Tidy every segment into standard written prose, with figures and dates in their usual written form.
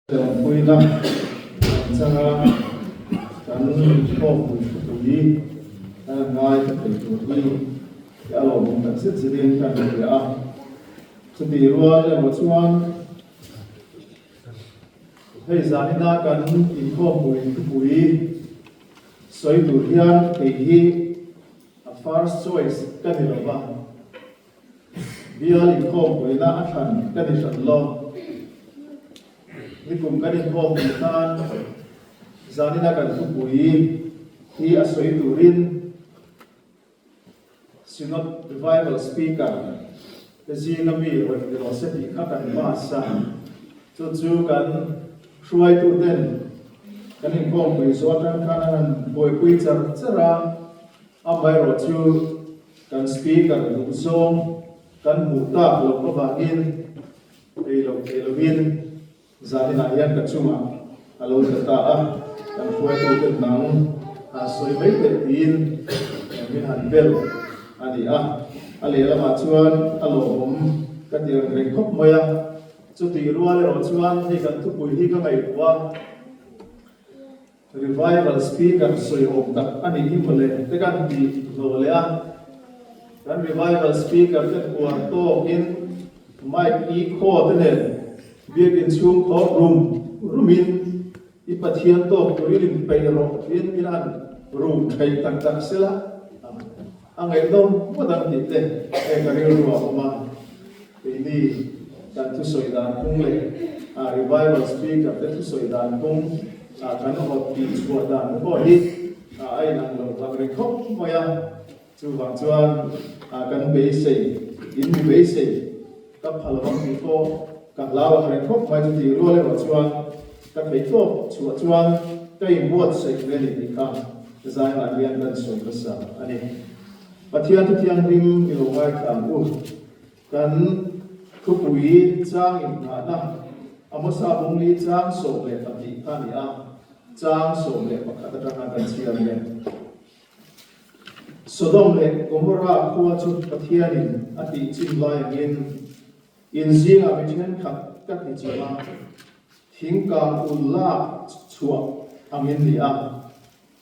Tlangpuina kan changa kan inkhawmpui thupui kan han ngaithla thei tur hi a lawmawm tak zet zetin kan hria a. Chutih rual erawh chuan hei zanina kan inkhawmpui thupui sawi tur hian kei hi a first choice ka ni lo va. Bial inkhawmpuina a thlan ka ni hran lo. Nikum kan inkhawmpui khan zanina kan thupui hi a sawi turin Synod Revival Speaker te zinga mi rawn ni rawh se tih kha kan pass a. Chu chu kan hruaituten kan inkhawmpui zawh atang khan an han buaipui char char a. Amaherawh chu kan Speaker duhzawng kan hmuh tak loh avangin ei loh theih lovin zaninah hian ka chungah a lo tla ta a, kan hruaitute nang han sawi mai teh tiin min han bel a ni a. A lehlamah chuan a lawmawm ka ti ang reng khawp mai a, chutih rual erawh chuan hei kan thupui hi ka ngaihtuah a. Revival speaker sawi awm tak a nih hi mawle te kan tih hlawh leh a, kan revival speaker te uar tawkin mic i khaw te nen biakin chhung khawp rum rumin i Pathian tawk turin in peih rawh tiin min han rum theih tak tak sela a ngaihnawm ngawt ang tih te hei ka rilru a awm a. Keini kan thusawi dan phung leh revival speaker te thusawi dan phung kan awt tih chhuah dan te pawh hi a inang lo tak reng khawp mai a. Chuvang chuan kan beisei, in mi beisei ka pha lo ang tih pawh ka hlau ang reng khawp mai. Chutih rual erawh chuan ka thei tawp chhuah chuan ka inbuatsaih ve a ni tih kha zaimah hian kan sawi hmasa a ni. Pathian Thuthianghlim i lo ngaithla ang u. Kan thupui chang inngahna Amosa Bungli chang 12 kha a ni a, chang 11 atanga kan chhiar nen. Sodom leh Gomorrah khua chu Pathianin a tih chim lai angin in zingah mi thenkhat ka ti chim a, thingkang ul lak chhuah angin ni a.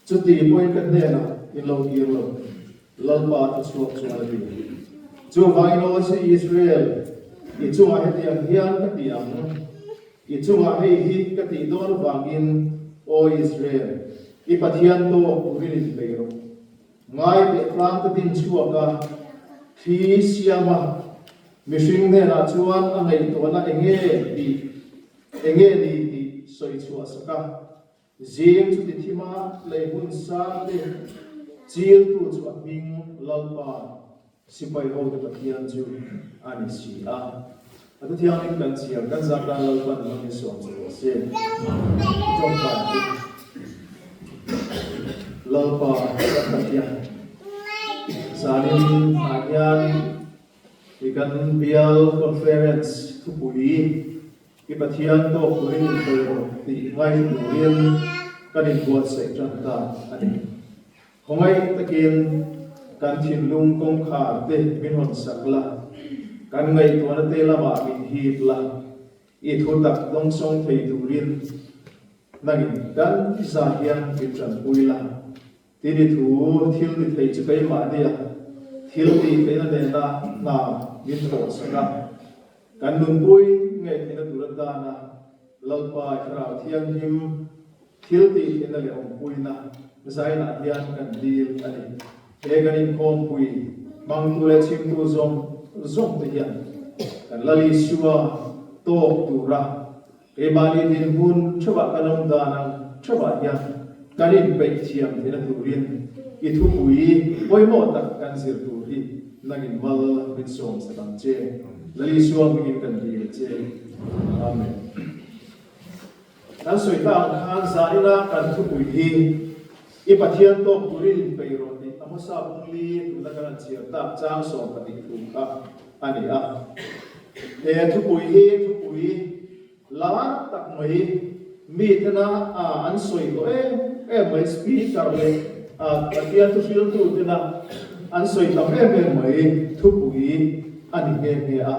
Chuti pawhin ka hnenah in lo kir lo, Lalpa thu chhuak chuan a ti. Chuvangin aw si Israel, i chungah hetiang hian ka ti ang, i chungah hei hi ka tih dawn avangin, aw Israel, i Pathian tawk turin inpeih rawh. Ngai teh tlang te din chhuak a, thli siam a, mihring hnenah chuan a ngaihtuahna enge tih, enge ni tih sawi chhuah sak a. Zing chu ti thima lei hmun sang te chiltu chu a hming Lalpa sipai hote Pathian chu a ni si a. A thu thianghlim kan chhiar kan zat tan Lalpan hmangin sawm che rawh se. Tawngtai chu Lalpa kan Pathian zanin ah hian i kan bial conference thupui I Pathian tawk turin insawi rawh tih ngaihlu turin kan inbuatsaih tan ta a ni. Khawngaih takin kan thinlung kawngkhar te min hawn sak la, kan ngaihtuahna te lamah min hip la, i thu tak dawngsawng thei turin nangin kan za hian min tanpui la. Tin i thu thil ti thei chu keimah nia thil tih theihna nena hna min thawh sak a. Kan nunpui ngei theihna tur atana Lalpa Thlarau Thianghlim thil tih theihna leh awmpuina zainah hian kan dil a ni. He kan inkhawmpui hmangtu leh chhimtu zawng zawng te hian kan Lal Isua tawk tura keimahni dinhmun theuhah kan awm dan ang theuhah hian kan inpeih thiam theihna turin i thupui pawimawh tak kan zir tur hi nangin mal min sawm sak ang che. Lal Isua hmingin kan dil a che. Amen. Kan sawi ta ang khan zanina kan thupui hi i Pathian tawk turin inpeih rawh tih Amosa Bungli tuna kan han chhiar tak chang 12 thu kha a ni a. He thupui hi thupui lar tak mai mi tena an sawi tawh em em mai, speaker leh Pathian thuhriltu tena an sawi tam em em mai thupui a ni nghe nghe a.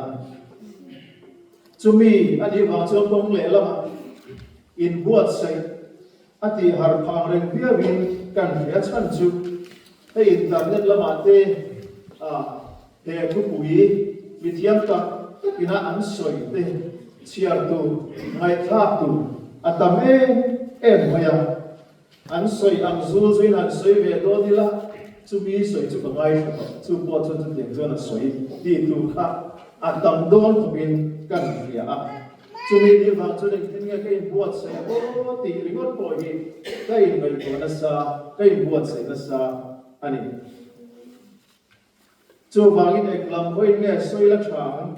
Chumi a nih vang chuan kawng leh lamah. Inbuatsaih a tih har phang reng viauin kan hria chhan chu hei internet lamah te he thupui mithiam tak takina an sawi te chhiar tur, ngaihthlak tur a tam em em mai a. An sawi ang zul zuiin han sawi ve dawn ila, chumi sawi chu ka ngaithla tawh, chu pawh chuan chutiang chuan a sawi ti tur kha a tam dawn khawpin kan hria a. Chumi ni vang chuan engtin nge ka inbuatsaih a aw tih ringawt pawh hi ka inngaihtuah nasa, ka inbuatsaih nasa a ni. Chuvangin eng lam pawhin nge sawi la tha ang?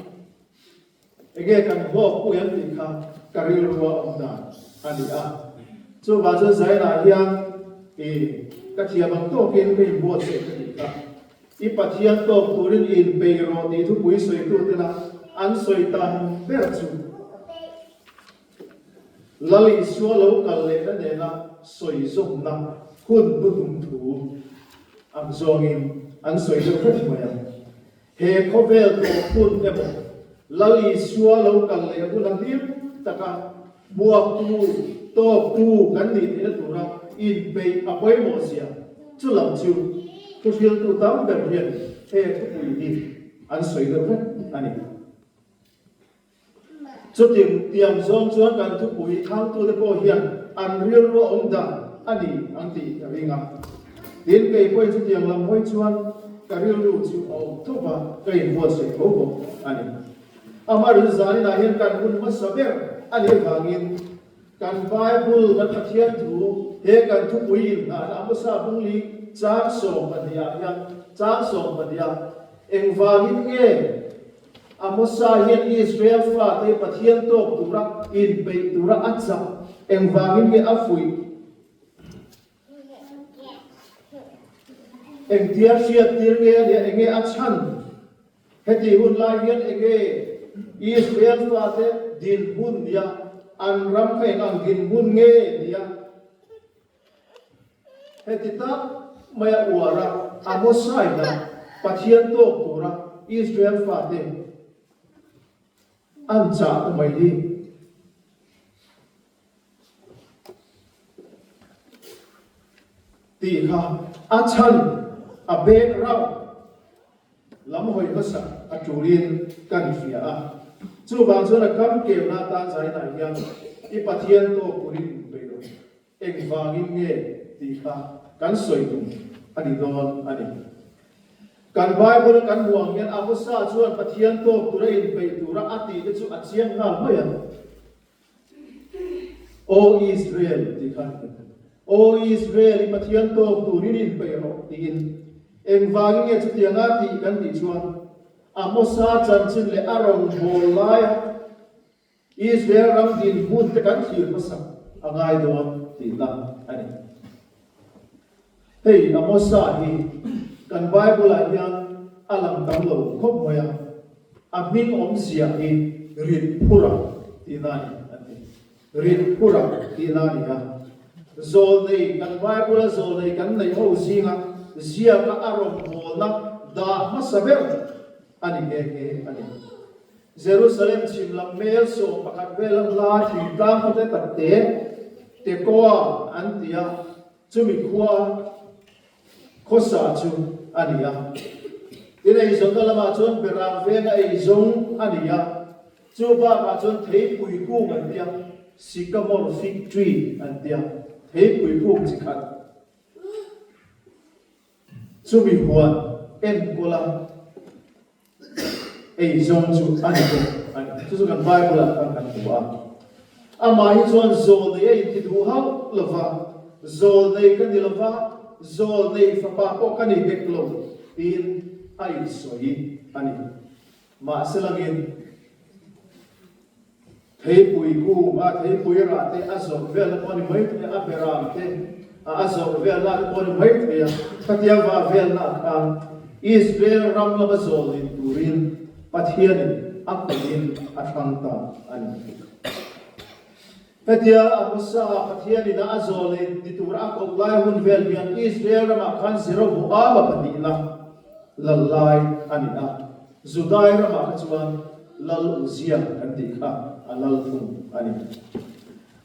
Enge kan hlawk pui an tih kha ka rilrua awm dan a ni a. Chuvang chuan Zainah hian i ka thiam ang tawkin ka inbuatsaih ka tih kha. I Pathian tawk turin i inpeih rawh tih thupui sawitutena an sawi tam ber chu Lal Isua lo kal lehna nena sawi zawmna hun hnuhnung thu ang zawngin an sawi deuh vek mai a. He khawvel tawp hun emaw Lal Isua lo kal leh huna hlim taka hmuaktu, tawktu kan nih theihna tura inpeih a pawimawh zia chu lam chu thuhriltu tam ber hian he thupui hi an sawi deuh vek a ni. Chutin tiang zawng chuan kan thupui thangtute pawh hian an rilru a awm dan a ni ang tih ka ring a. Tin, kei pawhin chutiang lam hawi chuan ka rilru chu a awm tho va, ka inbuatsaih tho bawk a ni. Amaherawhchu zaninah hian kan hun hmasa ber a nih avangin kan Bible, kan Pathian thu, he kan thupui inhnahna Amosa Bungli chang 12 ah hian chang 12 ah engvangin nge Amosa hian Israel fate Pathian tawk tura inpeih tura a chak engvangin nge a fuih? Engtia hriattir nge a nia enge a chhan? Heti hun lai hian enge Israel fate dinhmun nia an ram kha eng ang dinhmun nge nia? Heti tak maia uara Amosaina Pathian tawk tura Israel fate an chah ta mai hi. Tih kha a chhan, a background lam hawi hmasa a tulin kan hria a. Chuvang chuan a kam keuhna atan zainah hian i Pathian tawk turin inpeih rawh. Engvangin nge tih kha kan sawi tum a ni dawn a ni. Kan Bible a kan hmuh ang hian Amosa chuan Pathian tawk tura inpeih tura a tih te chu a chiang nghal mai a. Aw Israel tih kha a ni. Aw Israel i Pathian tawk turin inpeih rawh tiin. Engvangin nge chutianga tih kan tih chuan Amosa chanchin leh a rawngbâwl laia Israel ram dinhmun te kan thlir hmasa a ngai dawn tihna a ni. Hei Amosa hi kan Bible ah hian a lang tam lo khawp mai a, a hming awmzia hi Ritphura tihna a ni an ti. Ritphura tihna a ni a. Zawlnei kan Bible a zawlnei kan neih ho zinga ziaka a rawngbawlna dah hmasa ber a ni nghe nghe a ni. Jerusalem chhim lam mel 11 vela hla thingtlang khawte takte Tekoa an ti a, chumi khua khawsa chu a ni a. Tin, eizawnna lamah chuan berang venga eizawng a ni a, chu bakah chuan theipui kung an ti a, sycamore fig tree an ti a, theipui kung chi khat. Chumi huan enkawl a eizawng chu a ni bawk a ni. Chu chu kan Bible ah khan kan hmu a. Amah hi chuan zawl nei a inti duh hauh lo va, zawl nei ka ni lo va, zawl nei fapa pawh ka ni hek lo tiin a insawi a ni. Mahse langin Theipui kung a theipui rah te a zawrh velna pawh a ni mai thei a, a beram te a a zawrh velna te pawh a ni mai thei a. Khatia va velna ah khan Israel ram lama zawlin turin Pathianin a kawmin a thlang ta a ni. Hetia Amosa Pathianin a a zawlin ni tura a koh lai hun vel hian Israel ramah khan Jeroboama pahnihna lal lai a ni a. Judai ramah kha chuan Lal Uzia kan tih kha a lal thung a ni.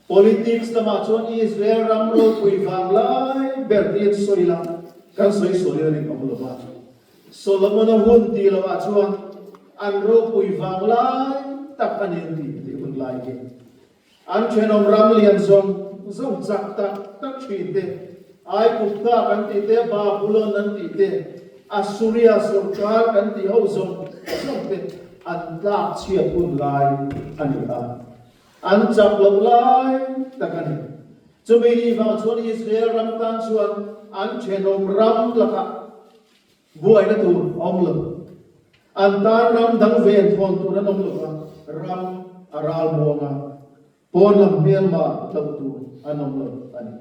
Politics lamah chuan Israel ram ropui vang lai ber tiin sawi ila kan sawi sualin a rinawm lo va. Solomon-a hun tih lohah chuan an ropui vang lai tak a ni an ti tih hun lai hi. An thenawm ram lian zawng zawng chak tak tak thin te, Aigupta kan tih te, Babulon an tih te, Assuria sorkar kan tih ho zawng zawng te an tlak chhiat hun lai a ni a. An chak loh lai tak a ni. Chumi ni vang chuan Israel ram tan chuan an thenawm ram lakah buaina tur a awm lo. An tan ram dang ven thawn tur an awm lo va, ram a ral muang a, pawn lam hmelma tloh tur an awm lo a ni.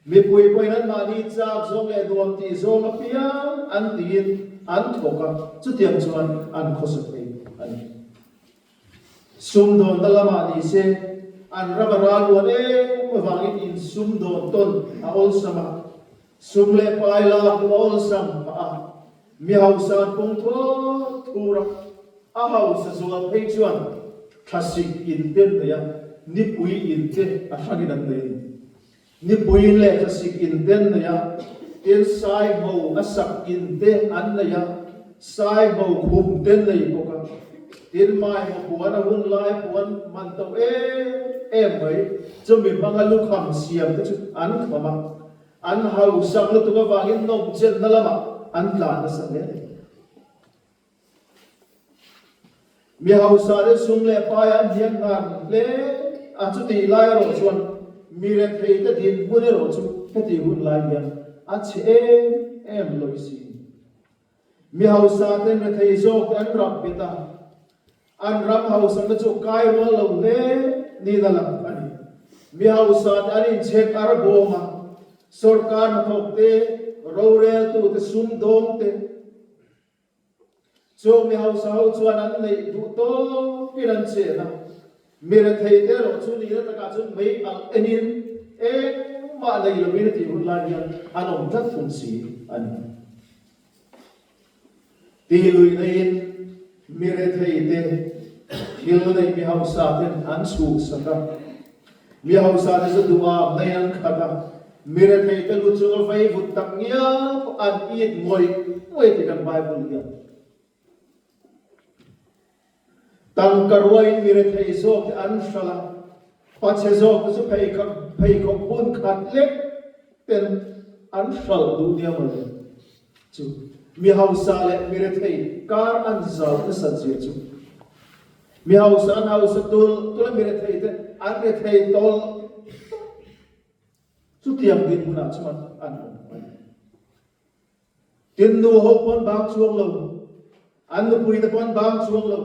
Mipui pawhin anmahni chak zawng leh nuam tih zawng apiang an tiin an thawk a, chutiang chuan an khawsa thei a ni. Sumdawnna lamah ni se, an ram a ral uan em avangin insumdawn tawn a awlsam a, sum leh pai lak duh a awlsam phah a, mi hausa an pawng thawt thur a, a hausa zual phei chuan thlasik in te an nei a, nipui in te a hrangin an nei a ni. Nipui leh thlasik in te an nei a, tin saingho a sak in te an nei a, saingho khum te an nei bawk a, tin maimaw puan a hun lai puan man to em em mai, chumi hmanga lukham siam te chu an kham a, an hausak lutuk avangin nawmchenna lamah an tlan nasa hle a ni. Mi hausa te sum leh pai an hian ngan hle a, chutih lai erawh chuan mi rethei te dinhmun erawh chu heti hun lai hian a chhe em em lawih si. Mi hausa ten rethei zawk te an rap bet a, an ram hausakna chu kai rual lo hle niin a lang a ni. Mi hausa te an inchhek ar bawm a, sorkar hnathawk te, roreltu te, sumdawng te, Chung mi hausa ho chuan an neih duh tawkin an chen a, mi rethei te erawh chu nihna takah chuan mei alh enin engmah nei lovin a tih hun lai hian an awm tlat thung si a ni. Tih luih neiin mi rethei te thil neih mi hausa ten an chhuksak a, Mi hausa te chu duham nei an khat a, mi rethei te lu chunga vei vut tak ngial pawh an it ngawih ngawih tih kan Bible hian tangka ruaiin mi rethei zawk te an hralh a, pachhe zawk te chu pheikhawk hun khat lek ten an hralh duh nia mawle. Chu mi hausa leh mi rethei kar an zau nasat zia chu. Mi hausa an hausa tul tul a, mi rethei te an rethei tawl tawlh. Chutiang dinhmunah chuan an awm a ni. Tin, nu ho pawh an bang chuang lo, an nupui te pawh an bang chuang lo,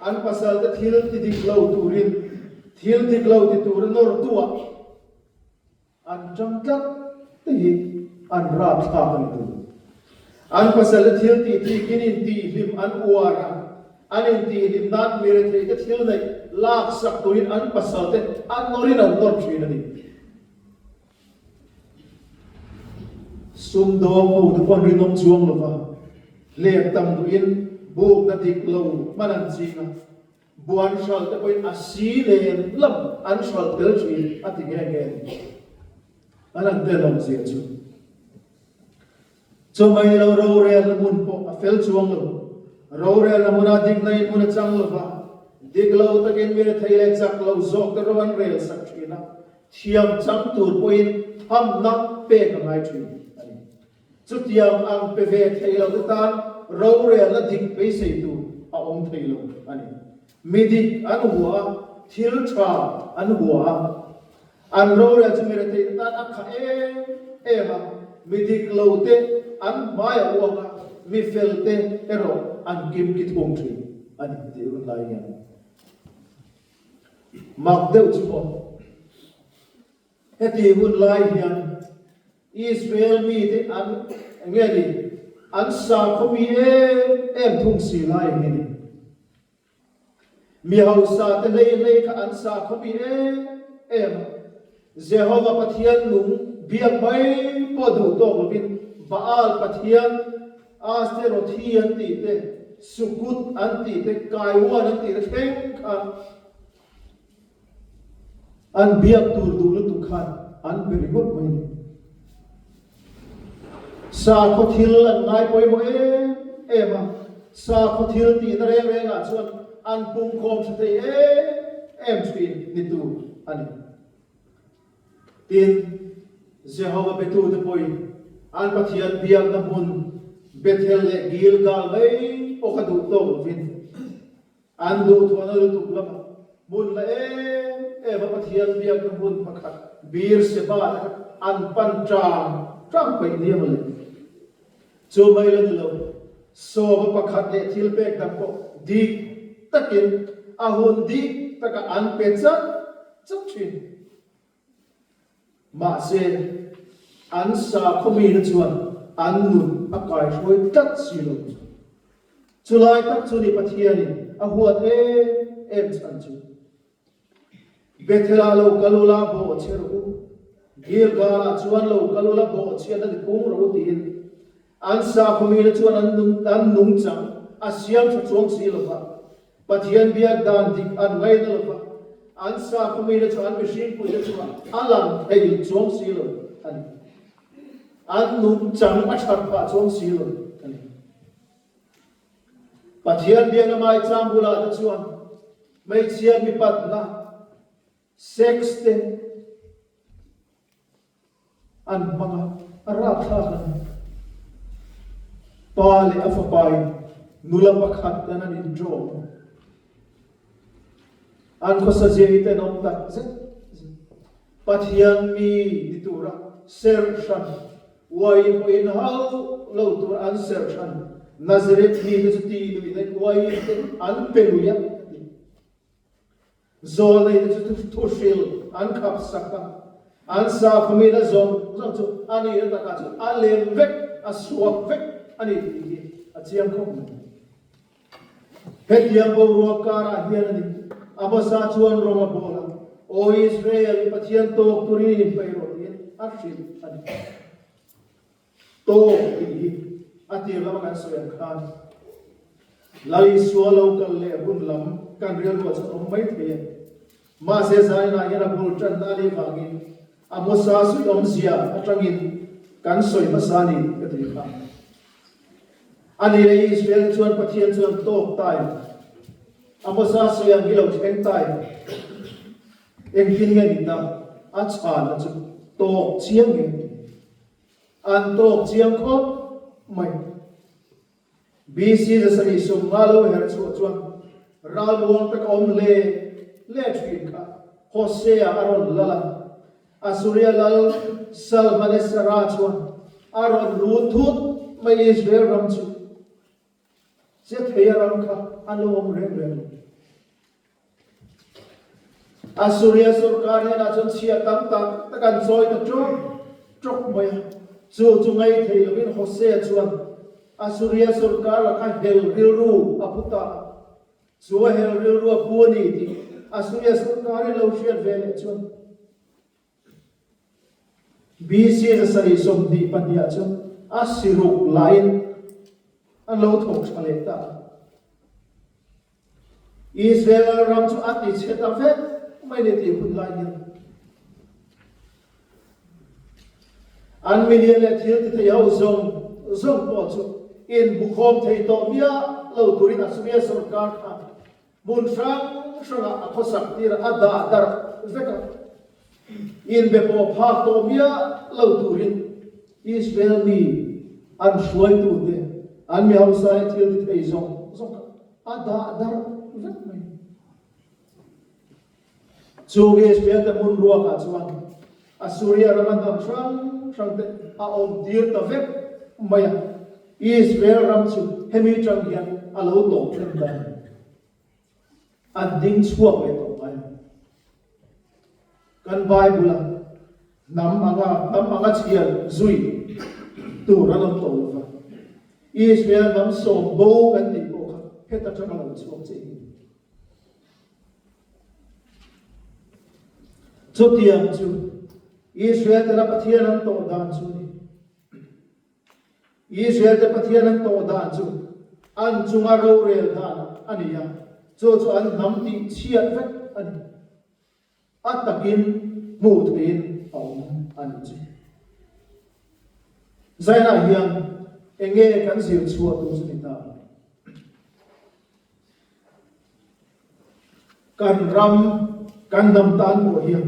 an pasal te thil ti dik lo turin, thil dik lo ti tura nawrtuah An ṭang tlat te hi an rapthlak a ni tur. An pasal thil tih thikin intihhlim an uar a, an intihhlim nan mi rethei te thil neih laksak turin an pasal te an nawrin an nawr ṭhin a ni. Sumdawng ho te pawh an rinawm chuang lo va, hlep tam duhin bukna dik lo hman an ching a. Buan hralh te pawhin a si len lam an hralh tel thin a ti nghe nghe a ni. An an tel awmzia chu. Chumai lo rorelna hmun pawh a fel chuang lo. Rorelna hmunah dikna in hmun a chang lo va, dik lo takin mi rethei leh chak lo zawk te ro an rel sak thin a, thiam chang tur pawhin thamna pek a ngai thin a ni. Chutiang ang pe ve thei lo te tan rorelna dik beisei tur a awm thei lo a ni. Mi dik an hua a, thil tha an hua a. An rorel chu mi rethei te tan a kha em em a, mi dik lo te an hmai a uang a, mi fel te erawh an kim ki thung thin a ni tih hun lai hian mak deuh chu maw. Heti hun lai hian Israel mite an nge ni? An sakhaw mi em em thung si lai hi ni. Mi hausa te hlei hlei kha an sakhaw mi em em a. Jehova Pathian nung biak mai pawh duh tawk lovin Baal Pathian, Asterothi an tih te, Sukut an tih te, Kaiwan an tih te thleng kha. An biak tur duh lutuk khan an be ringawt mai a ni. Sakhaw thil an ngai pawimawh em em a, sakhaw thil tihna reng rengah chuan an pungkhawm tha thei em em thin ni tur a ni. Tin, Jehova betute pawhin an Pathian biakna hmun Bethel leh Gilgal mai pawh kha duh tawk lovin, An duhthawhna lutuk lamah hmun la em em a Pathian biakna hmun pakhat Beer-sheba te kha an pan ṭang ṭang peih nia mawle. Chu mai la ni lo, sawma pakhat leh thil pek dang pawh dik takin a hun dik takah an pe chat chat ṭhin. Mahse, an sakhaw mite chuan an nun a kaihruai tlat si lo. Chulai tak chu ni Pathianin a huat em em chhan chu. Bethel-ah lo kal ula bawh chhe rawh u, Gilgal-ah chuan lo kal ula bawh chhiatna ti pung rawh u tiin an sakhaw mite chuan an nun an nungchang a siam tha chuang si lo va. Pathian biak dan dik an ngaina lo va, an sakhaw mite chu an mihring puite chungah a lang thei chuang si lo a ni. An nungchang a that phah chuang si lo a ni. Pathian biakna maichang bulah te chuan hmeichhia mipatna, sex te, An hmang a, a rapthlak a ni. Pa leh a fapain nula pakhat tan an inṭawm a. An khawsa zia hi tenawm tak zet zet. Pathian mi ni tura serh hran, uaiin pawhin hauh lo tur an serh hran. Nazareth mite chu tih luihna uaiin te an pe lui a, a ti. Zawlneite chu thuhril an khap sak a, an sakhawmina zawng zawng chu a nihna takah chu a lem vek, a suak vek a ni tih hi a chiang khawp mai. Hetiang boruak karah hian a ni, Amosa chuan rawng a bawl a, Aw Israel, i Pathian tawk turin in inpeih rawh tiin a hrilh a ni. Tawk tih hi a tir lama kan sawi ang khan Lal Isua lo kal leh hun lam kan rilruah chuan awm mai thei a. Mahse zainah hian a bul tanna a nih vangin Amosa suih awmzia atangin kan sawi hmasa a ni ka ti kha. A ni leh Israel te chuan Pathian chuan tawk tai Amosa sawi ang hi lo thleng tai engtin nge ni ta a chhanna chu tawk chiang nge ni. An tawk chiang khawp mai. BC 750 lo herh chhuah chuan ralmuang taka awm hle hle thin kha Hosea a rawn lal a. Assuria lal Salmanesara chuan a rawn run thut mai Israel ram chu. Che thei a ram kha an lo awm reng reng lo. Assuria sorkar hnenah chuan chhia tam tak tak an chawi ta ṭawk ṭawk mai a. Chu chu ngaih thei lovin Hosea chuan Assuria sorkar lakha hel rilru a pu ta a. Chu a hel rilru a pu a ni tih Assuria sorkarin lo hriat ve leh chuan BC 722 ah chuan a siruk laiin an lo thawk ṭha leh ta a. Israel ram chu a ti chhe ta vek mai ni tih hun lai hian an milian leh thil ti thei ho zawng zawng pawh chu inhmukhawm thei tawh miah lo turin Assuria sorkar khan hmun hrang hrangah a khawsak tir a dah darh vek a. Inbe pawh phak tawh miah lo turin Israel mi an hruaitute, an mi hausa leh thil ti thei zawng zawng kha a dah darh vek mai. Chung Israel te hmun ruakah chuan Assuria rama hnam hrang hrang te a awm tir ta vek mai a, Israel ram chu hemi tang hian a lo tawp thlen ta a ni. An ding chhuak leh tawh ngai lo. Kan Bible-a hnam anga hnam anga chhiar zui tur an awm tawh lo va. Israel hnam sawm bo kan tih pawh kha heta tanga lo chhuak che hi. Chutiang chu Israel tena Pathian an tawh dan chu a ni. Israel-te Pathian an tawh dan chu an chunga rorel dan a ni a, chu chu an hnam tih chhiat vek a ni. A takin hmuh theihin a awm a nih chu. Zainah hian enge kan zir chhuah tur chu ni ta? Kan ram, kan hnam tan pawh hian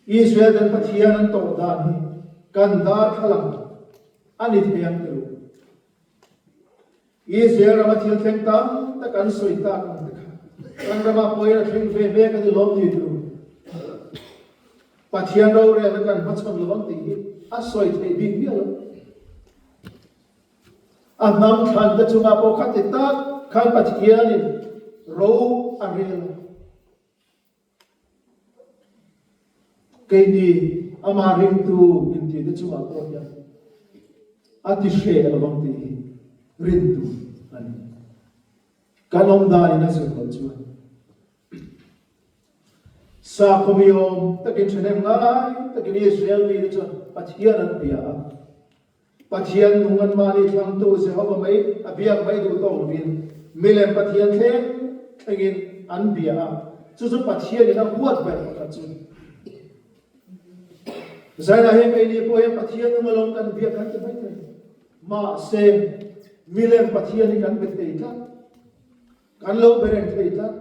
Israel ten Pathian an tawh dan hi kan darthlalang a ni thei ang tilo. Israel rama thil thleng tam tak an sawi tak ang te kha kan rama pawhin a thleng ve mek a ni lawm ni tilo. Pathian rorelna kan hmachhawn lo ang tih hi a sawi theih bik miah lo. A hnam thlan te chungah pawh kha ti tak khan Pathianin ro a rel a. Keini amah ringtu intihte chungah pawh hian a ti hreh lo vang tih hi rintu a ni. Kan awm danin a zir loh chuan sakhaw mi awm takin ṭhahnem ngai takin Israel mite chuan Pathian an bia a. Pathian nung anmahni thlangtu Jehova mai a biak mai duh tawk lovin milem Pathian thleng thlengin an bia a, chu chu Pathianin a huat ber pakhat chu. Zainah hian keini pawh hian Pathian nung alawm kan biak kan ti mai thei. Mahse, milem Pathian hi kan be thei tlat. Kan lo be reng thei tlat.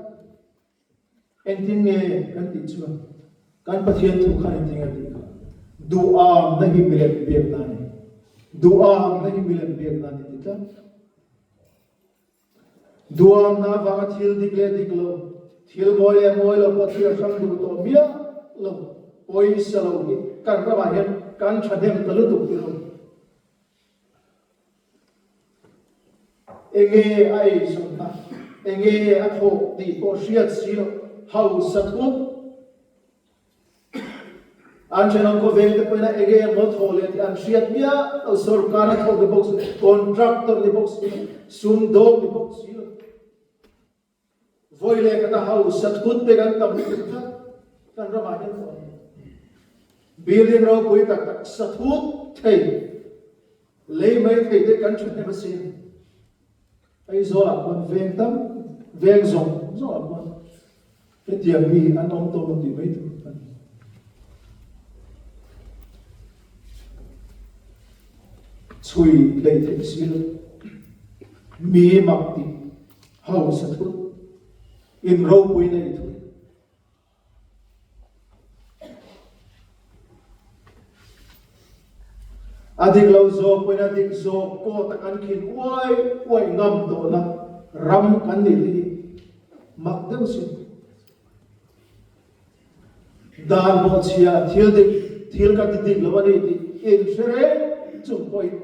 Engtin nge kan tih chuan kan Pathian thu khan engtin nge a tih kha? Duhamna hi milem biakna a ni. Duhamna hi milem biakna a ni ti tlat. Duhamna avanga thil dik leh dik lo, thil mawi leh mawi lo pawh thil a hrang duh tawh miah lo, pawisa lo hi kan ramah hian kan thahnem ta lutuk ti lo. Enge a eizawnna, enge a thawh tih pawh hriat si loh, hausa thut. An thenawm khawvel te pawhin a enge emaw thawh leh tih an hriat miah loh, sorkar a thawk ni bawk si lo, contractor ni bawk si lo, sumdawng ni bawk si lo. Vawi leh khat a hausa thut te kan tam lutuk tlat kan ramah hian tawh a ni. Building ropui tak tak sa thut thei, lei mai thei te kan thahnem asin. Aizawlah khuan veng tam, veng zawng zawngah khuan hetiang mi hi an awm tawh maw tih mai tur a ni. Chhui hlei theih si lo, mi mak tih Hausa thut, in ropui nei thut. A dik lo zawk pawhin a dik zawk pawh tak an khin uai uai ngam tawhna ram kan nih te hi mak deuh sin. Dan bawhchhia thil dik thil ka ti dik lo a ni tih inhre reng chung pawhin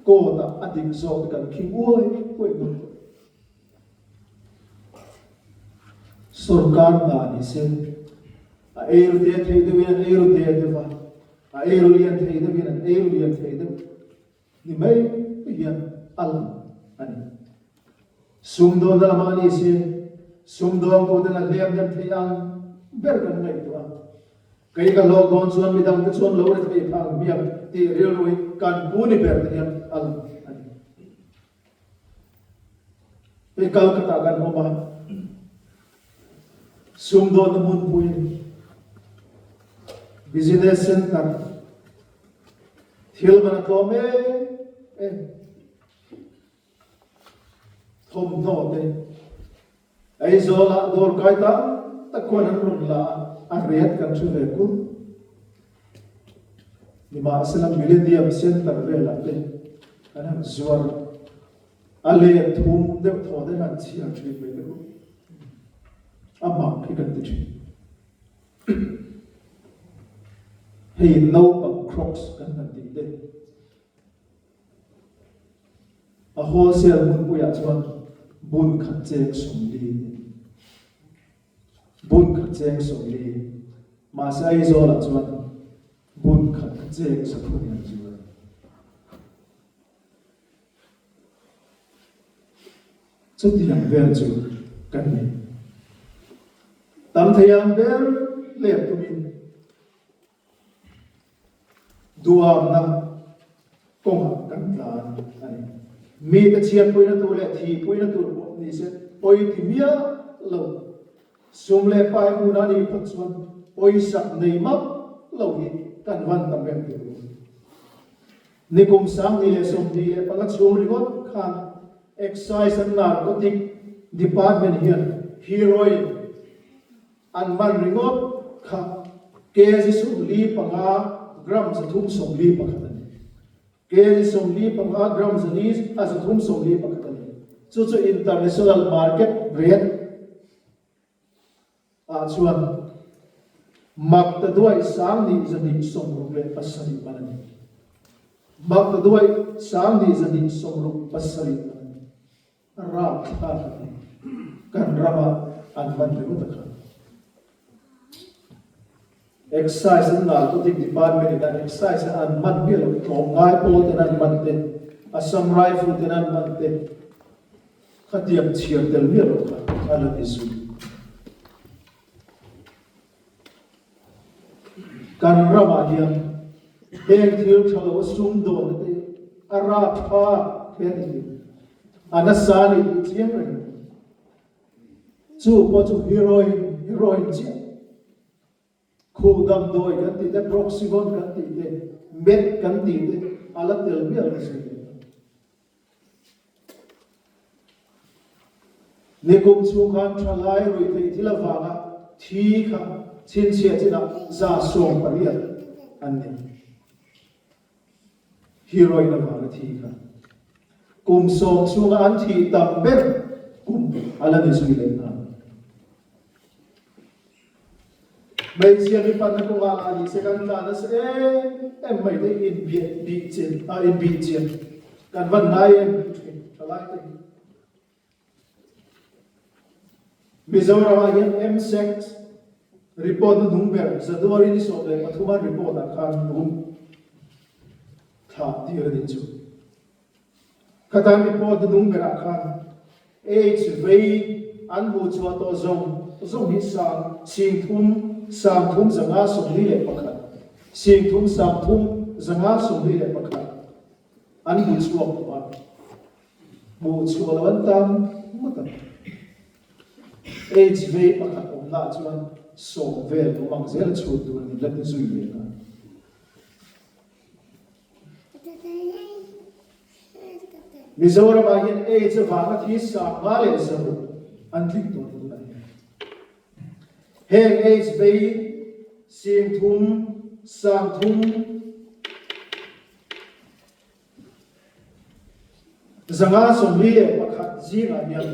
Court ah a dik zawk te kan khing uai uai ngawt tawh. Sorkar hna ni se a eiru te thei deuhin an eiru te deuh a, a eiru lian thei deuhin an eiru lian thei deuh ni mai hian a lang a ni. Sumdawnna lamah ni se sumdawngtuten a hliam hnem thei ang ber kan ngaihtuah a. Kei ka hlawk dawn chuan midang te chuan lo ri thei phang hmiang tih rilru hi kan pu ni ber te hian a lang a ni. Hei Calcutta kan awm a, sumdawnna hmunpui a ni. Business center, thil man a tlawm em em. Thawmhnaw te Aizawlah dawr kai tam tak khuan an rawn la a, a ret kan hre ve kur. Nimahsela Millennium Centre velah te an han zuar a, a let thum deuh thaw te han chhiar thin mai te khu a mak hi kan ti thin. Hei naupang Crocs kan han tih te. A wholesale hmunpuiah chuan bun khat cheng 40 a ni. Bun khat cheng 40. Mahse Aizawlah chuan bun khat kha cheng 3 in an zuar a ni. Chutiang vel chu kan ni. Tam thei ang ber lep tumin Duamna kawngah kan tlan a ni. Mite chhiatpuina tur leh thihpuina tur pawh ni se. Pawi ti miah lo. Sum leh pai hmun a nih phawt chuan pawisak nei map lo hi kan van tam em tih u. Nikum 2025 chhung ringawt khan Excise and Narcotic Department hian heroin an man ringawt kha kg 45 gram 341 a ni. Kg 45 gram 4 a 341 a ni. Chu chu international market rate ah chuan mak ta duai 2267 man a ni. Mak ta duai 2267 man a ni. Rapthlak a ni. Kan rama an man ringawt a kha. Excise an Narcotic Department in an excise a an man miah lo, tlawmngai pawl ten an man te, Assam Rifle ten an man te, khatiang chhiar tel miah lo kha a la ni zui. Kan ramah hian heng thil tha lo a sumdawnna te a rapthlak hle a ni tih a nasa a ni tih chiang reng. Chu pawh chu heroin heroin chiah Khuh damdawi kan tih te, Proxyvon kan tih te, Meth kan tih te a la tel miah lo zui leh ta. Nikum chhung khan thalai ruihtheih thil avanga thi kha chhinchhiah chinah 80% an ni. Heroin avanga thi kha kum sawm chhunga an thih tam ber kum a la ni zui leh nghal. Hmeichhia mi panna kawngah lah ni se kan tla nasa em em mai te inbiah bih chian ah inbih chian kan van ngai em thin thalai te hi. Mizoram ah hian MSEC report na hnung ber January ni 13 an report ah khan rum thlah tir a nih chu. Khatan report na hnung berah khan AIDS vei an hmuh chhuah tawh zawng zawng hi sang singthum sangthum 541 singthum sangthum 541 an hmu chhuak tawh a. Hmuh chhuah loh an tam ngawt ang. AIDS vei pakhat awmnaah chuan sawm vel awm ang zel a chhut tur a ni la ti zui leh nghal. Mizoramah hian AIDS avanga thi 5,600 an tling tawh ni tunah hian. Heng AIDS vei 30 30 541 zingah hian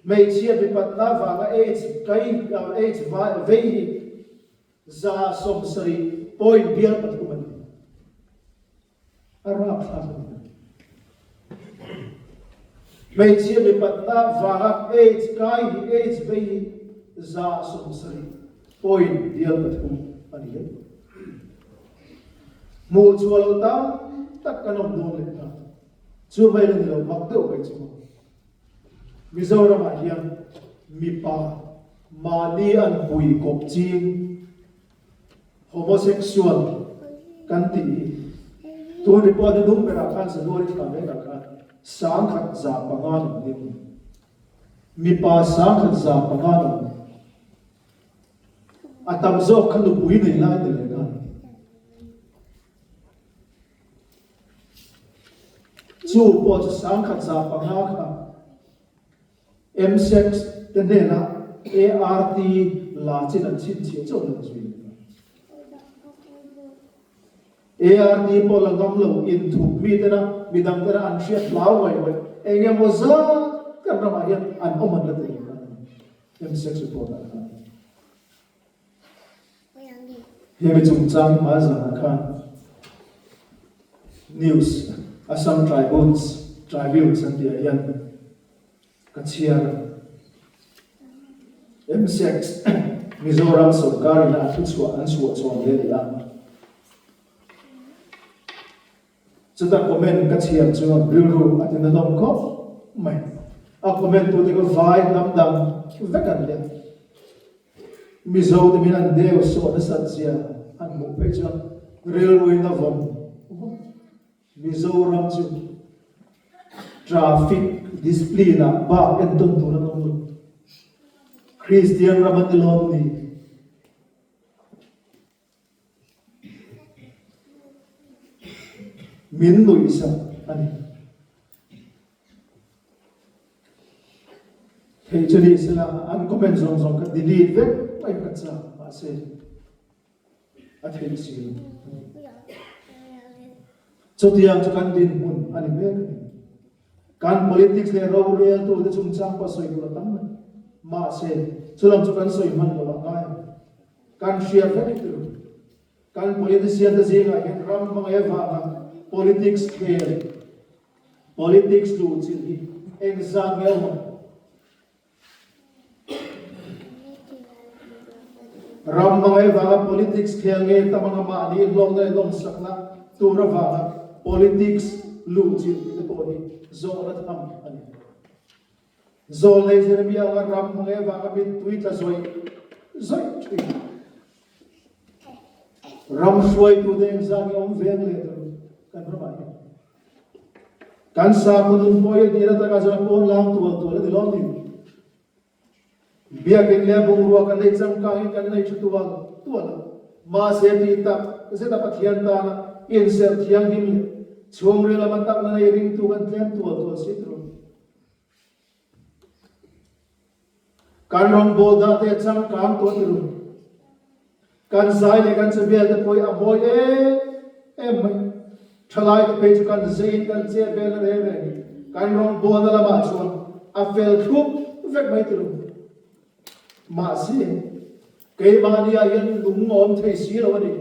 hmeichhia mipatna vanga AIDS kai AIDS vei hi 70 point bial pathum a ni. A rapthlak a ni. Hmeichhia mipatna vanga AIDS kai hi AIDS vei hi 70 point bial pathum a ni leh. Hmuh chhuah loh tam tak kan awm dawn leh ta. Chu mai la ni lo, mak deuh mai chu maw. Mizoramah hian mipa mahni an pui kawp ching homosexual kan tih hi tun report hi nung berah khan January thla vekah khan 1105 an awm deuh. Mipa 1105 an awm. A tam zawk kha nupui nei lai ni leh nghal. Chu pawh chu 1105 kha MSEC te hnenah ART la chin an chhinchhiah chauh lo zui leh nghal. ART pawh la ngam lo inthup mi tena midang tena an hriat hlau ngaih ngaih eng emaw zat kan ramah hian an awm an la ti leh nghal a ni. MSEC report ah khan hemi chungchang hma zanah khan news Assam Tribunes Tribunes an tih ah hian ka chhiar a. MSEC Mizoram sorkar in a thuchhuah an chhuah chhawn hle a ni a. Chuta comment ka chhiar chuan rilru a ti nahlawm khawp mai. A comment tute kha vai hnam dang vek an nia. Mizo te min an deu sawh nasat zia an hmuh phei chuan rilruin a vawm vawm. Mizoram chu. Traffic discipline ah bak entawn tur an awm lo. Kristian ram an ni lawm ni? Min nuihsak a ni. Theih chu ni sela an comment zawng zawng kha delete vek mai ka chak mahse a theih si lo. Chutiang chu kan dinhmun a ni mek a ni. Kan politics leh roreltute chungchang pawh sawi tur a tam mai. Mahse chulam chu kan sawi hman lo ah ngai ang. Kan hria vek tur. Kan politician te zingah hian ram hmangaih avanga politics khel, politics luhchilh hi engzat nge awm ang? Ram hmangaih avanga politics khel nge tam anga mahni hlawkna leh lawmsakna tur avanga politics luhchilh tih te pawh hi zawhna tham a ni. Zawlnei Jeremia anga ram hmangaih avanga mittui tla zawih zawih thin. Ram hruaitute engzat nge awm veng leh tur kan ramah hian. Kan sakhaw nun pawh hi a dihna takah chuan a pawn lang tual tual a ni lawm ni? Biakin leh bungrua kan nei changkangin kan nei tha tual tual a, mahse tih tak zeta Pathian tana inserh thianghlim leh chhungril lama takna nei ringtu kan tlem tual tual si tur. Kan rawngbâwl dah te changkang tawh ti ru. Kan zai leh kan chevel te pawh hi a mawi em em mai. Thalai te phei chu kan zeiin kan che vel na reng reng hi kan rawngbâwlna lamah chuan a fel thlup vek mai ti ru. Mahse, keimahniah hian lung a awm thei si lo a ni.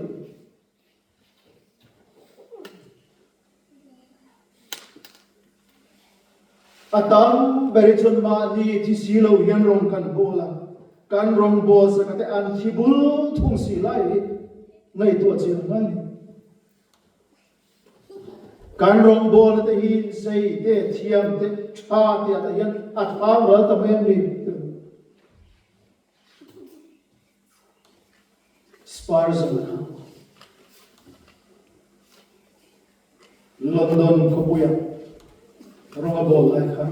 A tam ber hi chuan mahni thi si lo hian rawng kan bawl a, kan rawng bawl saka te an thi bul thung si lai hi ngaihtuah chiang ngai a ni. Kan rawngbawlna te hi zei te, thiam te, tha te ah te hian a thang ral ta mai a ni. Spurgeon kha London khawpuia rawng a bawl lai khan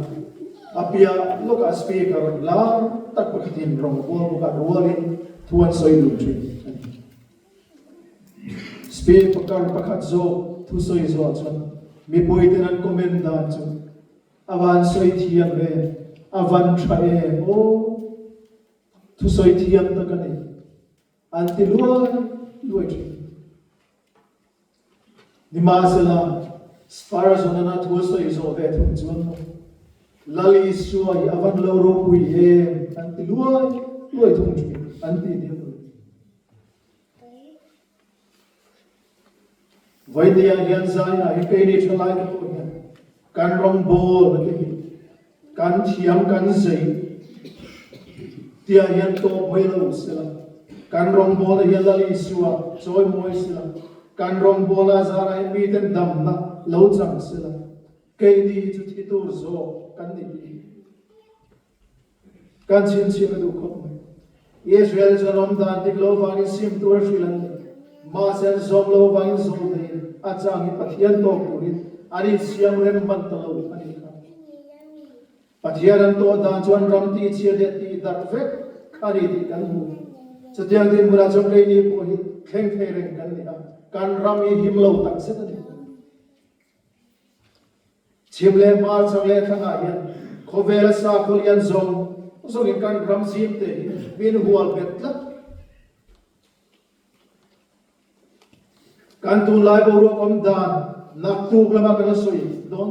a piah lawkah speaker lar tak pakhatin rawng a bawl bawk a, rualin thu an sawi dun thin a ni. Speaker pakhat zawk thu sawi zawh chuan mipuiten an comment dan chu a van sawi thiam em, a van tha em aw. Thusawi thiam tak a ni. An ti luai luai thin. Nimahsela, Spurgeon-an a thu a sawi zawh ve thung chuan maw, Lal Isua hi a van lo ropui em an ti luai luai thung thin, an ti nia. Vawinia hian zainah hi keini thalai te pawh hian kan rawngbawl te hi kan thiam kan zei tia hian tawp mai lo sela, kan rawngbawlna hian Lal Isua chawi mawi sela, kan rawngbawlna a zarah hian miten damna lo chang sela, keini hi chu thi tur zawk kan ni tih hi. Kan chhinchhiah ka duh khawp mai. Israel chuan awm dan dik lo vangin sim tur a hrilh an ni. Mahse an zawm lo vangin zawm neiin a changin Pathian tawk turin an insiam rem hman ta lo a nih kha. Pathian an tawh dan chuan ram tihchhiat leh tihdarh vek a ni tih kan hmu. Chutiang dinhmunah chuan keini pawh hi thleng thei reng kan ni a, kan ram hi him lo takzet a ni. Chhim leh hmar chak leh thlangah hian khawvela sakhaw lian zawng zawngin kan ram zim te hi min hual bet tlat. Kan tunlai boruak awm dan naktuk lama kan la sawi dawn.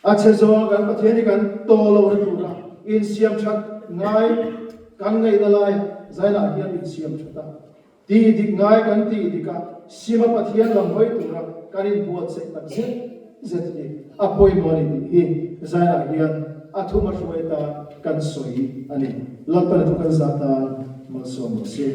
A chhe zawng kan Pathian hi kan taw lo na tura insiam that ngai kan ngaihna lai zailah hian insiam that a, tih dik ngai kan tih dik a, sima Pathian lam hawi tura kan inbuatsaih tak zet zet hi a pawimawh a ni tih hi zailah hian a thuma hruai tan kan sawi a ni. Lalpan a thu kan zah tan malsawm rawh se.